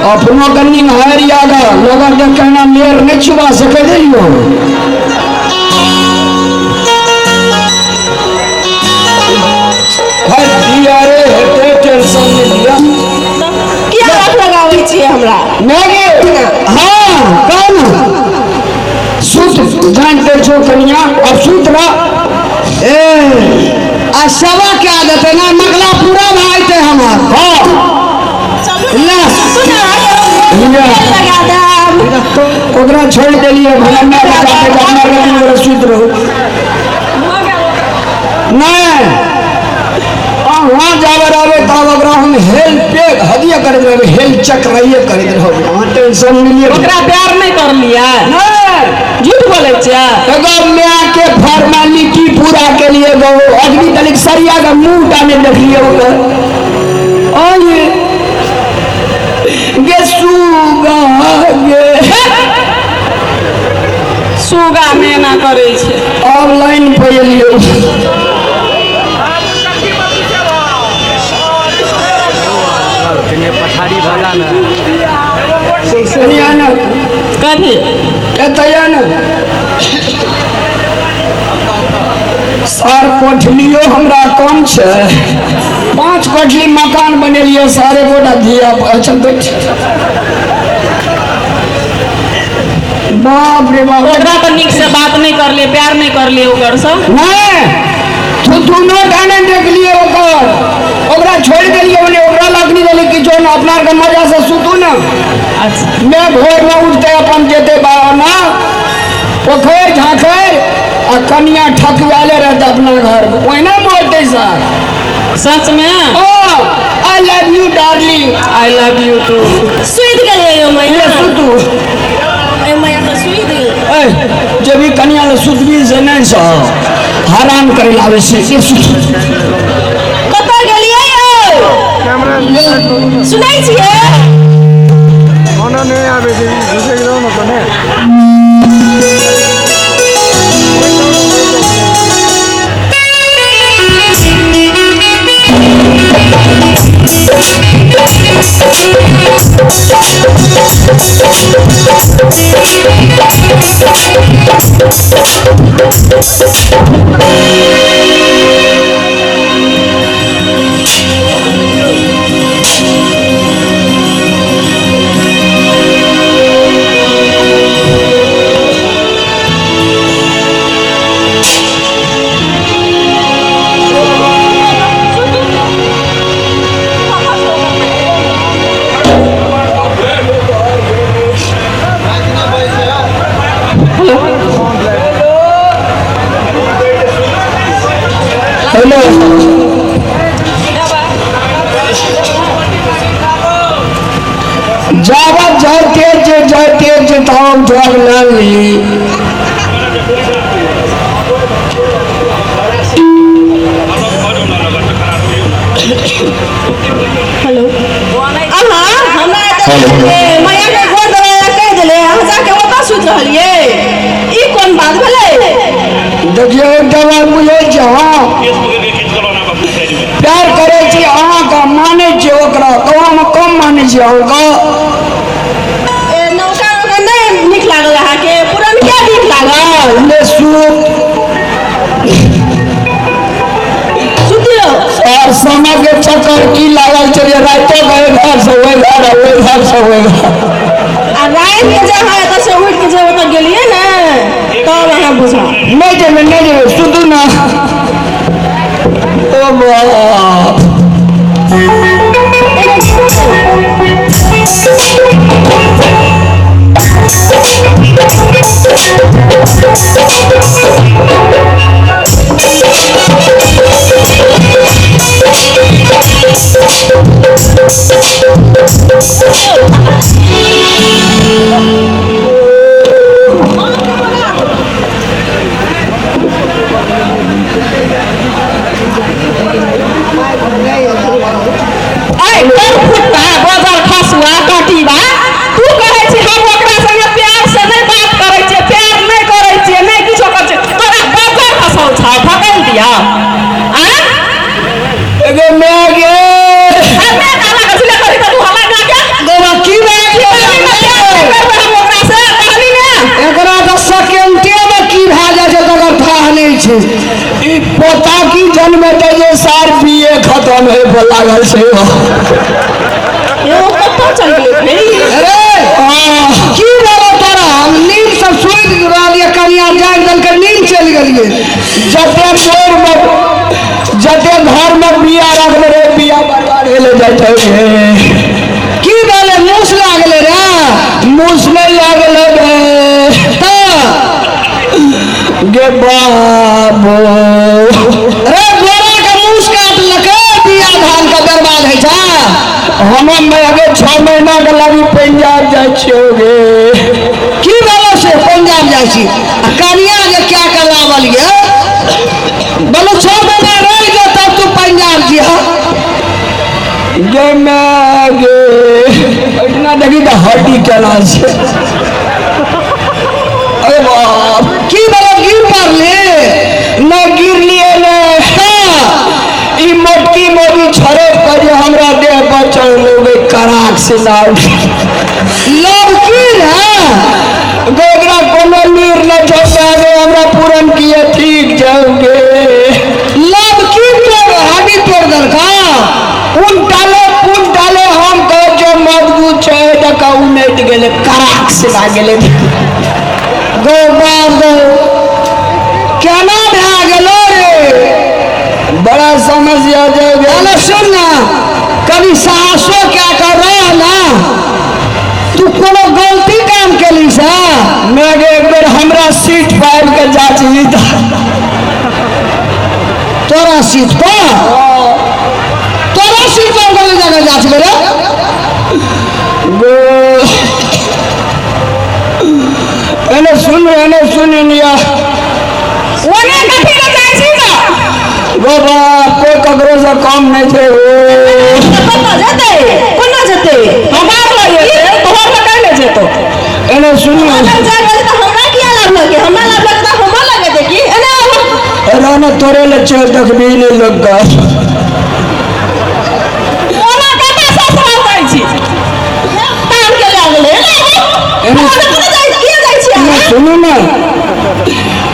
अपनो के निहारि आगा लोगन के कहना मेर नहीं छुबा सके दियो। भाई दिया रे हेते टेंशन नहीं लिया। किया हाथ लगाबै छियै हमरा? नहीं हाँ कौन सुत जानते छो कनिया अब सुत रहा। ए आ सवा के आदत है ना मगला पूरा भाई थे हमार। हाँ ले लिया। लगा देब। ओकरा छोड़ देलिए भला मैं बचा के अपना रवि ओकरा सुत रहू। नहीं वहाँ जावे रहबे तब ओकरा हम हेल पे हदिया करैत रहबे, हेल चक्र करैत रहबे। अहाँ टेंशन नहीं लिअ। ओकरा प्यार नहीं करलियै? नहीं। झूठ बोलै छियै? एगो माय के फॉर्मेलिटी पूरा के लिए गो आदमी तनिक सरिया के मुंह टा नहीं देखलिए ओकर। आये गे सुगा गे सुगा में एना करै छै। अब लाइन पे एलियै। कनिया ने कथी? एतय ने सार कोठलियो हमरा कम छै, 5 कोठली मकान बनेलियै, सारे गोटा धिया अच्छा बैठ। बाप रे बाप। ओकरा तऽ नीक से बात नहीं करलियै, प्यार नहीं करलियै ओकर से। नहीं तू दुनो ठाने देखलियै ओकर, ओकरा छोड़ देलियै ओने, ओकरा लगनी देली कि जो ना अपना के मजा से सुतू ना। अच्छा। मैं भोर में उठते अपन जेते ना पोखरि झाँखरि आ कनिया ठकुआले रहते अपना घर में, ओहिना बोलते सर। सच में? ओ I love you darling. I love you too. सुति गेलियै यौ मैया। ले सुतू। ए मैया तऽ सुति गेल। ए जब भी कनिया ले सुतबी से नहीं सो हराम करे लावे से। ये सुतू। कतऽ गेलियै यौ? सुनै छियै? ओना नहि आबै छै, घुसै गेलहुँ ने कोने। हेलो। जावा जाते जे जाते जे ताव जग लाली। हेलो। अहाँ हमरा एतऽ मैया के गोर दबाय लए कहि देलियै, अहाँ जाके ओतऽ सुति रहलियै, ई कोन बात भेलै? देखियौ एकटा बात बुझै छी, हाँ प्यार करै छी अहाँके, मानै छी ओकरा, कहुमे कम मानै छी अहाँके। ए नौका नौका नहि नीक लागल अहाँके, पुरनके नीक लागल? ले सुत। सुतियौ। और समय के चक्कर की लागल छै जे राइतो के एहि घर से ओहि घर, ओहि घर से ओहि घर। आ राति के जे अहाँ एतऽ से उठि के जे ओतऽ गेलियै ने तब अहाँ बुझब। नहि जेबै, नहि जेबै, सुतू ना। ओ बाप। लागल छै यो कतऽ चल गेलै फेर अरे की भेलो तोरा? हम नींद से सुति रहलियै, कनिया जागि देलकै, नींद चलि गेलियै। जते मोर में जते घर में बिया रखने रहे बिया बर्बाद भेले जाइत है। की भेलै? मूस लागलै रे? मूस नहीं लागल रे। तऽ गे बाबो रे गोरा के मूस काटलकै, बिया धान के बर्बाद होइ छै। हम अगे 6 महीना के लागी पंजाब जाइ छियै गे। की भेलो से पंजाब जाइ छी? आ कनिया जे क्या के लावल ये बोलो 6 महीना रहि जो तब तू पंजाब जिह। गे मैं गे इतना देखी तऽ हड्डी केना छै। अरे बाप की भेलो गिर पड़ली? न गिरलियै ने, ई मोटकी मोटी छड़े पर जे हमरा देह पर चढ़लो गे कड़ाक से नाव लव की रे? गे एकरा कोनो नीर न छोड़े गे, हमरा पूरन किए ठीक जाओगे। लव की तोड़ हड्डी तोड़ देलका? उन डाले पुन डाले हम कह जो मजबूत छै तऽ उनटि गेलै कड़ाक से भए गेलै। गौ बाप गौ केना भए गेलो रे? बड़ा समस्या जाओगे। अरे सुन ना, कभी साहसो क्या कर रह ना, तू कोनो गलती काम केली से? मैं गे एक बेर हमरा सीट पाबि के जाची तऽ तोरा सीट पर? तोरा सीट पर कोन जगह जाच रे? गो एने सुन एने सुन लिया। ओने कथी लए जाइ छी तऽ? गो बाप कोई ककरो से कम नहीं छै। ओ कतऽ जेतै? कोना जेतै? हमरा लग जेतै, तोहर लग काहे ले जेतौ? एने सुन। अगर जा गेलै तऽ हमरा किया लाभलकै? हमरा लाभलकै तऽ हमर लगेतै की? एने आबू। राना तोरे ले चल देखबी नहीं लोग का। ओना कतऽ ससुराल जाइ छी? तान के लए गेलै। एने आबू। एने अहाँ कतऽ जाइ किया जाइ छी अहाँ? सुनू ना,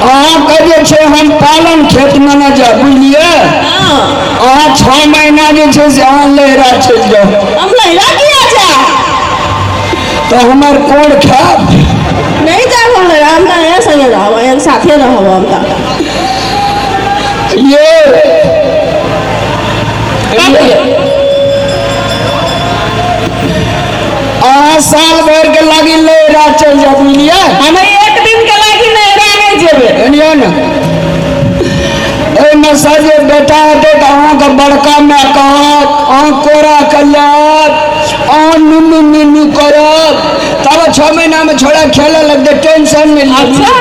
अहाँके जे छै हम पालन खेत में न जाय बुझलियै? हाँ। अहाँ 6 महीना जे छै से अहाँ लहरा चलि जाउ। हम लहरा किया जायब? तऽ हमर कोर खायब? नहीं जायब हम लहरा, हम तऽ अहें संगे रहब, अहें साथे रहब हम तऽ। ये अहाँ साल भर के लागी लहरा चलि जाउ बुझलियै? हम एक दिन के लागी नैहरा नहि जेबै। एनियो ने एहिमे से जे बेटा हेतै तऽ अहाँके बड़का माय कहत, अहाँ कोरा के लायब, अहाँ नुनू नुनू करब, तब 6 महीनामे छोड़ा खेलऽ लगतै, टेंशन नहि लिअ। अच्छा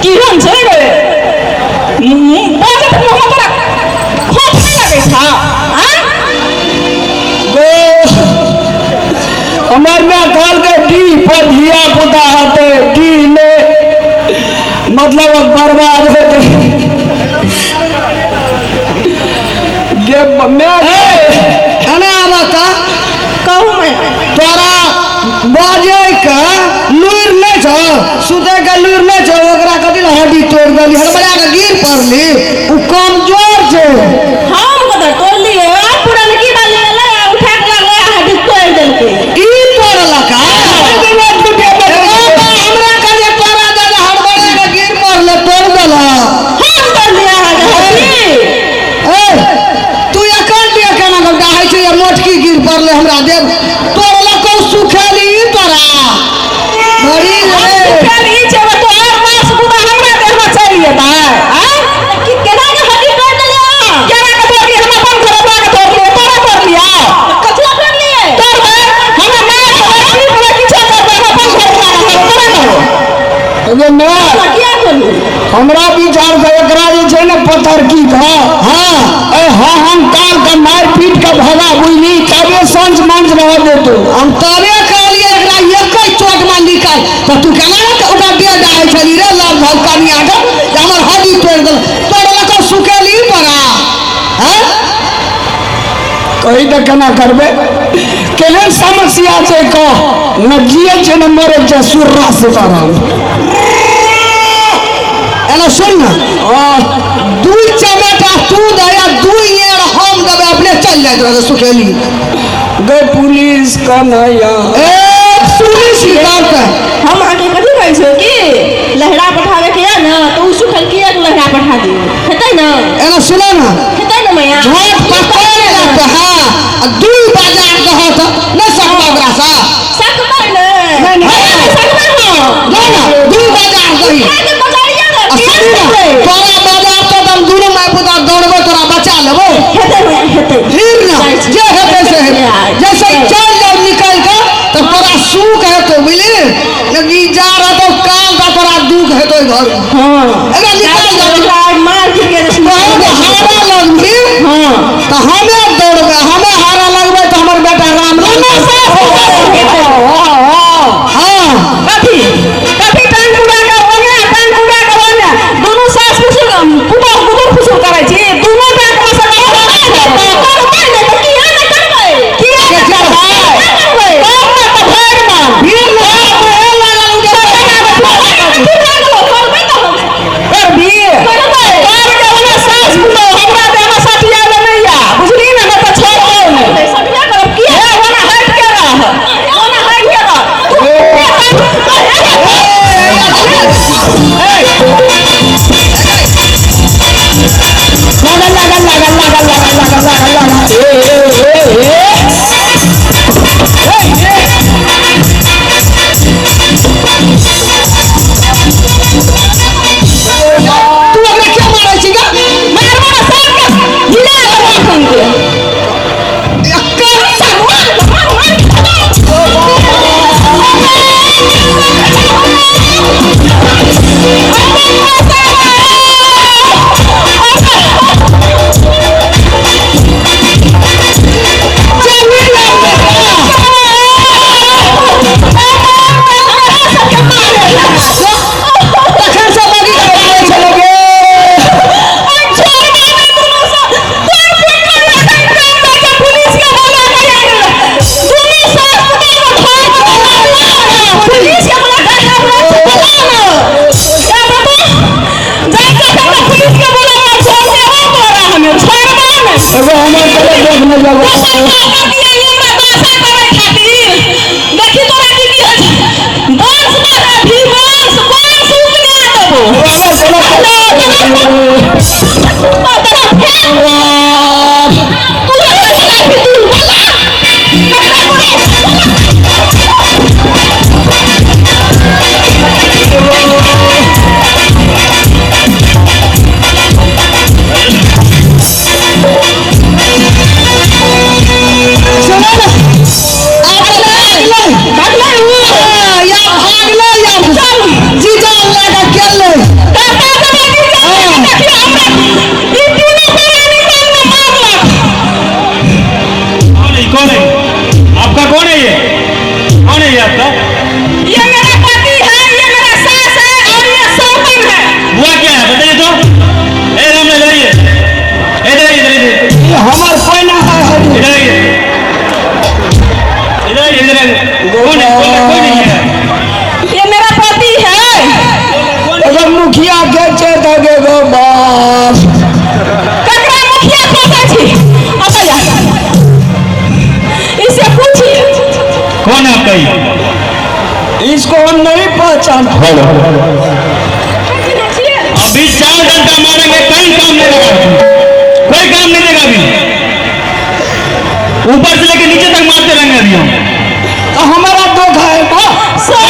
केहन छै रे? बाजत मुँहमे तोरा खोट नहि लगै छौ? आँय? गो हमर माय कहलकै डी पर धिया पुता हेतै, डी ने मतलब बर्बाद हेतै। गे माय एना आबऽ तऽ कहू मैं। तोरा बाजै के लुरि नहि छौ, सुतै के लुरि नहि छौ, ओकरा कथी लए हड्डी तोड़ि देली? हड़बड़ा के गिर पड़ली, ओ कमजोर छै। हम कतऽ तोड़लियै? आब पुरनकी बाली एलै आ उठा के लागलै आ हड्डी तोड़ि देलकै। ई तोड़लक? हमरा कहलियै तोरा दादा हड़बड़ा के गिर पड़लै तोड़ि देलक। हम तोड़लियै अहाँके हड्डी? ए तू एकर दिया केना के डाहै छै? या मोटकी गिर पड़लै हमरा देव तोड़लक सुखेली ई तोरा बड़ी हम रे। सुखेल ई छै, तोहर मांस गुदा हमरा देहमे चलि जेतै? आँय? की केना के हड्डी तोड़ि देलियै अहाँ? केना के तोड़लियै? हम अपन घरवला के तोड़लियै, तोरा तोड़लियै? कथी लए तोड़लियै? तोड़बै हमरा माय करबै, की किछो करबै, हम अपन घरवला के तोरा कहबै। गे माय हमरा किया तोड़लियै? हमरा विचार से एकरा जे छै ने पत्थर की कह। हाँ ए हाँ हम काल के मारि पीट के भगा बुझली, तबे संच मंच रह देतौ। हम तबे कहलियै एकरा एकै चोट में निकाल, तऽ तू केना ने ओकरा देह डाहै छली रे लव भव कनिया के जे हमर हड्डी तोड़ि देल, तोड़लक सुखेली तोरा? हैं? कही तऽ केना करबै? केहन समस्या छै कह, न जियै छै न मरै छै, सुर्रा से करब। एना सुन ना, 2 चमेटा तू दे आ 2 एड़ हम देबै, अपने चल। चल जाइत रहतौ सुखेली। गए पुलिस कन्हैया। ए पुलिस की बात है। हम अहाँके कथी कहै छियै कि लहरा पठाबे के यऽ ने तऽ ओ सुखल किया लहरा पठा दियौ, हेतै ने? एना सुनो ना, हेतै ने मैया? झट पकड़ लेत। हाँ, आ दू बाजार दहत नहि सकबा ओकरा सँ। सकबै ने? नहि, नहि। सकबै हम। ना ना, दू बाजार दही। उठा के बजारिया ने, आ किया सुनू ना, सकबै? तोरा बाजार तो हम दुनू माय पुता दौड़बो, तोरा बचा लेबो। हेतै मैया, हेतै। फिर ना जाइ छी। जे हेतै से हेतै। जैसे चल जाओ निकल के तो तोरा सुख हेतौ, बुझली? यदि जा रहतौ काल तऽ तोरा दुख हेतौ घर में। हाँ। एकरा निकाल जाओ। ओकरा मार के के तोहर जे हारा लगबी हाँ। तऽ हमे दौड़बै, हमे हारा लगबै तऽ हमर बेटा राम दुनू सास पुतोह। हाँ। कथी कथी टांग पूरा के ओने, टांग पूरा के ओने, दुनू सास फुसुर पुतोह गुदुर फुसुर करै छी, दुनू टांग में से करबै ने तऽ किया ने करबै? किया ने करबै? करबै करबै तऽ भरि मन भीड़ ना हे लागल उ जे करबै तऽ हम करबी करबै करके ओने सास पुतोह हमरा देह में सटिया ले नहि आ, बुझली ने? नहि तऽ छोड़बै नहि। सटिया करब किया? हे ओना हटि के रह, ओना हटि के रह तू। लागल लागल लागल लागल लागल लागल लागल लागल। ए ए ए ए तू ओकरा क्या मारै छी गा? मारबो ने सबके हिला देबो एखन के। एकर तखन से लगी के मारै छलै गे। एगो हमर तरफ देखने जाबो। सुनो ना, आब भागलै, भागलै हाँ, या भागलै या जीजा लए कऽ गेलै। कौन है? कौन है आपका? कौन है ये? कौन है ये आपका? ये मेरा पति है, ये मेरा सास है और ये सौतन है। हुआ क्या है बताइए तो। ए राम इधर आइए, इधर आइए, इधर आइए, ई हमर पैना है। इधर आइए, इधर आइए, इधर आइए। कौन है? कौन है? कोई नहीं है। ये मेरा पति है। एगो मुखिया के चेत गे गो बाप। ककरा मुखिया खोजै छी? अतः जा, इससे पूछिए। कौन है आपका ये? इसको हम नहीं पहचान। अभी 4 घंटा मारेंगे, कहीं काम नहीं देगा, कोई काम नहीं देगा। अभी ऊपर से लेके नीचे तक मारते रहेंगे अभी हम। तो हमारा धोखा है बा। सर,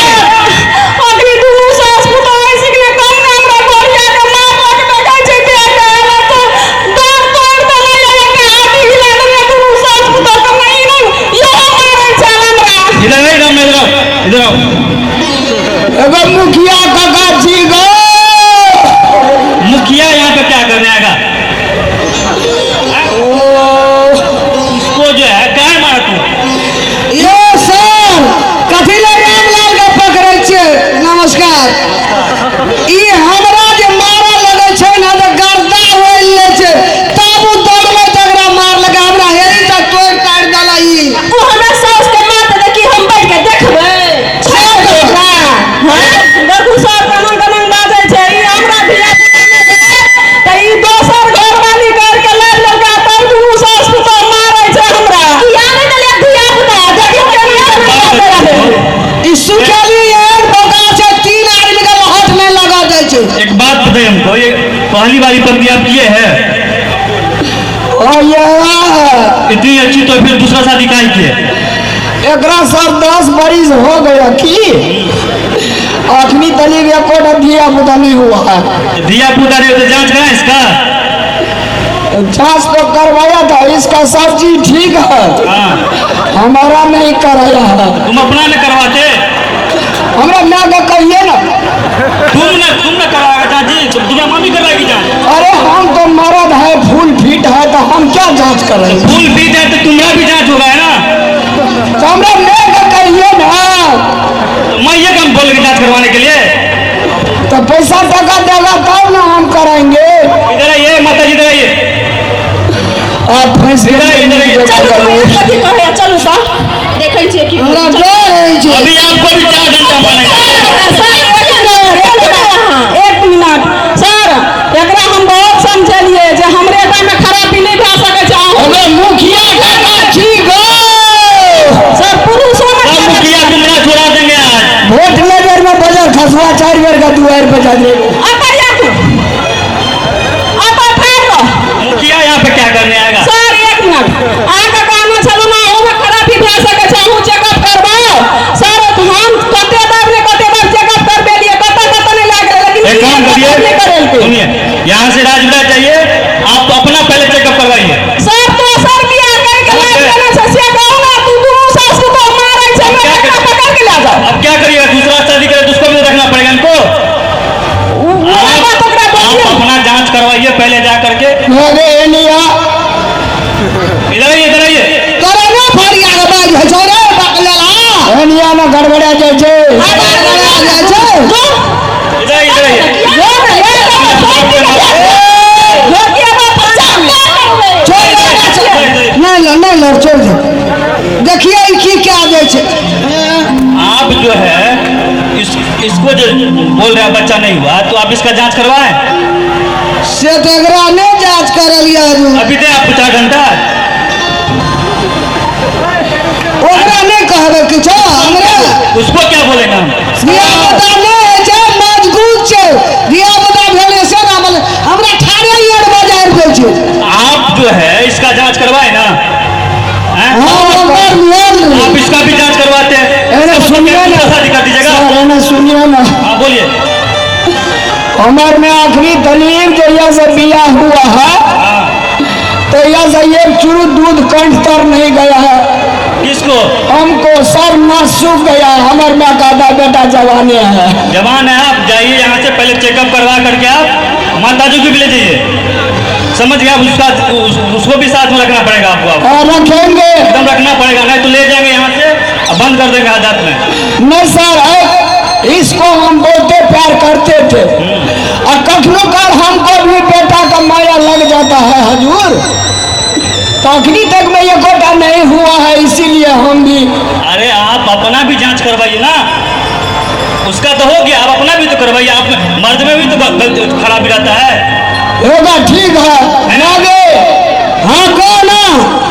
अभी दुनू सास पुतोह ऐसे के कम ना हमरा गोरिया के मार के देखै छै के हमरा तो दांत तोड़ देलै, के हाथी हिला देलै दुनू सास पुतोह के। नहीं नहीं, यो मारै छै हमरा। इधर नहीं राम, इधर आओ, इधर आओ। एगो मुखिया काका छी गो। मुखिया यहाँ पे क्या करने आएगा? इसको जो है क्या मारा तू? यो सर, कथी ले रामलाल के पकड़े तुम्हारी पत्नी आपकी ये है। और ये इतनी अच्छी तो फिर दूसरा शादी काहे किए? एकरा सर 10 बरिस हो गया की आखिरी तली एको धिया पुता नहीं हुआ है। दिया पुता नहीं तो जांच करा इसका? जांच तो करवाया था, इसका सब चीज ठीक है। हाँ। हमारा नहीं कराया है। तुम अपना न करवाते? हमरा ना का कहिए ना। तुम ना करवाएगा जांच जी, तुम्हारा मम्मी करवाएगी जांच। अरे हम तो मर्द है, फुल फिट है, तो हम क्या जांच करेंगे? फुल फिट है तो तुम्हारा भी जांच होगा है ना? तो हमरा ना का कहिए ना। तो मैं ये काम बोल के जांच करवाने के लिए? तो पैसा टका देगा तब ना हम कराएंगे। इधर आइए माता जी, इधर आइए। आप फंस इधर आइए, इधर आइए। चलू कथी कहै, चलू तऽ देखै छियै की। हमरा डर होइ छै। अभी आपको भी 4 घंटा बनेगा। एक मिनट सर, एकरा हम बहुत समझलिए जे हमरे में खराबी नहीं भए सकै छै। अरे मुखिया काका ठीक हो सर, पुरुषो में सब मुखिया तुमरा छोड़ा देंगे आज। वोट ले बेर में बजर खसवा 4 बेर का दुआर पे जा दे। मुखिया यहाँ पे क्या करने आएगा? सर एक मिनट, अहाँके कहना छलहुँ ने अहूँमे खराबी भए सकै छै, अहूँ चेकअप करबाउ। सर हम कते बार ने कते बार चेकअप करबेलियै, कतऽ कतऽ नहि लागि गेलै, लेकिन एक काम चेकअप नहि करिए, करेलकै। सुनिए, यहाँ से राजविराज जाइए, आप अपना पहले चेकअप करवाइए। सर दोसर बियाह करके लाइक देने छै, से कहू ने, तू दुनू सास पुतोह मारै छै, हमरा बेटा पकड़ के लए जाओ। अब क्या करिएगा? दूसरा शादी करे तो उसको भी रखना पड़ेगा इनको। बात ओकरा आप बोलिए। अपना जांच करवाइए पहले जा करके। अरे एलिया इधर आइए, इधर आइए। तोरा ने फरिया के बाज होइ छौ रे बकलेला। एलिया ना गड़बड़ा जाइ छै। गड़बड़ा जाइ छै। इधर आइए, इधर आइए। छोड़ दे, नहीं लड़, नहीं लड़, छोड़ दे। देखिए ई की क्या दै छै। आप जो है इसको जो बोल रहे हैं बच्चा नहीं हुआ, तो आप इसका जांच करवाएं। से तो एकरा नहीं जांच करलियै हजूर। अभी दे आपको 4 घंटा। ओकरा नहीं कहबै किछो हमरे। उसको क्या बोलेगा हम? धिया पुता नहीं होइ छै, मजबूत छै। धिया पुता भेलै से ना बोले, हमरा ठाढ़े यार बाजार दै छै। आप जो है इसका जांच करवाए ना? हैं? हाँ, आप इसका भी जांच करवाते हैं। अरे सुनिए ना शादी कर दीजिएगा। सर, अरे सुनिए ना। हाँ बोलिए। हमार में आखिरी दलील जहिया से बियाह हुआ है, तो यह से एक चूरू दूध कंठ तर नहीं गया है। किसको? हमको सब ना सूख गया। हमार में का बेटा जवाने है। जवान है आप, जाइए यहाँ से पहले चेकअप करवा करके आप माता जी को भी ले जाइए। समझ गया? उसका उसको भी साथ में रखना पड़ेगा आपको। आप और रखेंगे, एकदम रखना पड़ेगा, नहीं तो ले जाएंगे यहाँ से और बंद कर देंगे आजाद में। नहीं सर, इसको हम बहुते प्यार करते थे और कखनो काल हमको भी बेटा का माया लग जाता है हजूर। तो अखनी तक में ये गोटा नहीं हुआ है, इसीलिए हम भी। अरे आप अपना भी जांच करवाइए ना, उसका तो हो गया, आप अपना भी तो करवाइए। आप मर्द में भी तो खराबी रहता है। होगा ठीक है नागे। हाँ कहो ना,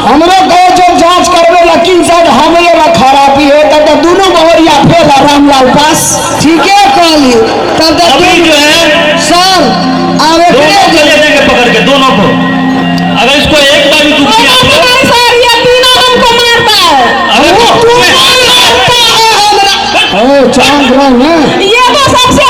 हमरो कहो जो जांच करवे लेकिन शायद हमरे में खराबी है, तब तो दोनों बहुरिया फेल है रामलाल पास। ठीके कहली तब तो अभी जो है सर आब दोनों एकरे को ले जाएंगे पकड़ के, दोनों को। अगर इसको एक बार भी दुख दिया तो सर ये तीनों हमको मारता है। अगर तू मारता है हमरा। चांद रहा है ये तो सबसे